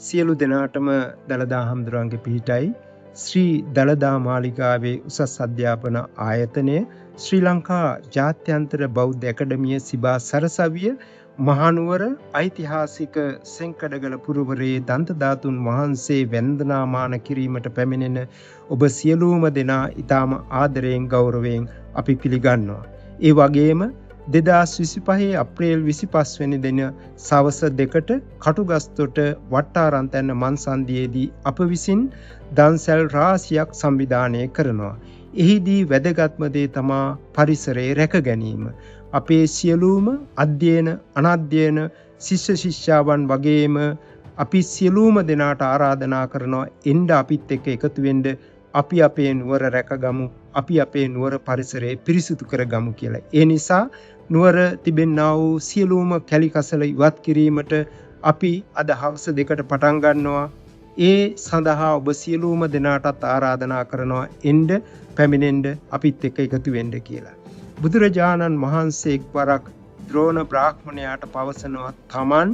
සියලු දෙනාටම දළදා හාමුදුරුවන්ගේ පිහිටයි. ශ්‍රී දළදා මාලිගාවේ උසස් අධ්‍යාපන ආයතනය ශ්‍රී ලංකා ජාත්‍යන්තර බෞද්ධ ඇකඩමිය සිබා සරසවිය මහනුවර ඓතිහාසික සෙන්කඩගල පුරවරයේ දන්ත ධාතුන් වහන්සේ වැන්දනාමාන කිරීමට පැමිණෙන ඔබ සියලුම දෙනා ඉතාම ආදරයෙන් ගෞරවයෙන් අපි පිළිගන්නවා. ඒ වගේම 2025 අප්‍රේල් 25 වෙනි දින සවස 2ට කටුගස්තොට වට්ටාරන්තැන්න මන්සන්දියේදී අප විසින් දන්සැල් රාශියක් සංවිධානය කරනවා. එහිදී වැදගත්ම දේ තමා පරිසරය රැක ගැනීම. අපේ සියලුම අධ්‍යයන අනධ්‍යයන ශිෂ්‍ය ශිෂ්‍යාවන් වගේම අපි සියලුම දෙනාට ආරාධනා කරනවා එන්න අපිත් එක්ක එකතු වෙන්න, අපි අපේ නුවර රැකගමු, අපි අපේ නුවර පරිසරය පිරිසිදු කරගමු කියලා. ඒ නිසා නුවර තිබෙනා වූ සියලුම කැලි කසල ඉවත් කිරීමට අපි අද හවස 2ට පටන් ගන්නවා. ඒ සඳහා ඔබ සියලුම දෙනාටත් ආරාධනා කරනවා එන්න, පැමිණෙන්න, අපිත් එක්ක එකතු වෙන්න කියලා. බුදුරජාණන් වහන්සේ එක්වරක් ද්‍රෝණ බ්‍රාහ්මණයාට පවසනවා තමන්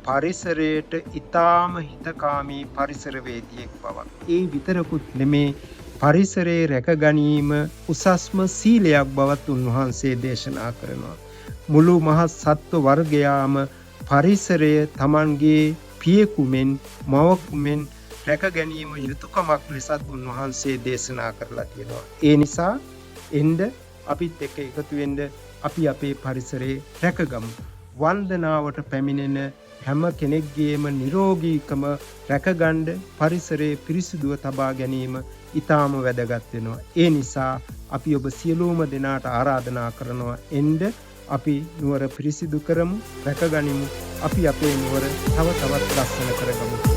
පරිසරයට ඊටාම හිතකාමී පරිසරවේදියෙක් බවක්. ඒ විතරකුත් නෙමේ, පරිසරයේ රැක ගැනීම උසස්ම සීලයක් බවත් උන්වහන්සේ දේශනා කරනවා. මුළු මහත් සත්ව වර්ගයාම පරිසරය තමන්ගේ පියෙකු මෙන් මවකු මෙන් රැක ගැනීම යුතුයකමක් ලෙසත් උන්වහන්සේ දේශනා කරලා තියෙනවා. ඒ නිසා එන්න අපිත් එක්ක එකතු වෙන්න, අපි අපේ පරිසරය රැකගමු. වන්දනාවට පැමිණෙන හැම කෙනෙක්ගේම නිරෝගීකම රැකගන්න පරිසරයේ පිරිසිදුව තබා ගැනීම ඊටාම වැදගත් වෙනවා. ඒ නිසා අපි ඔබ සියලුම දෙනාට ආරාධනා කරනවා එන්න, අපි නුවර පිරිසිදු කරමු, රැකගනිමු, අපි අපේ නුවර තව තවත් ලස්සන කරගමු.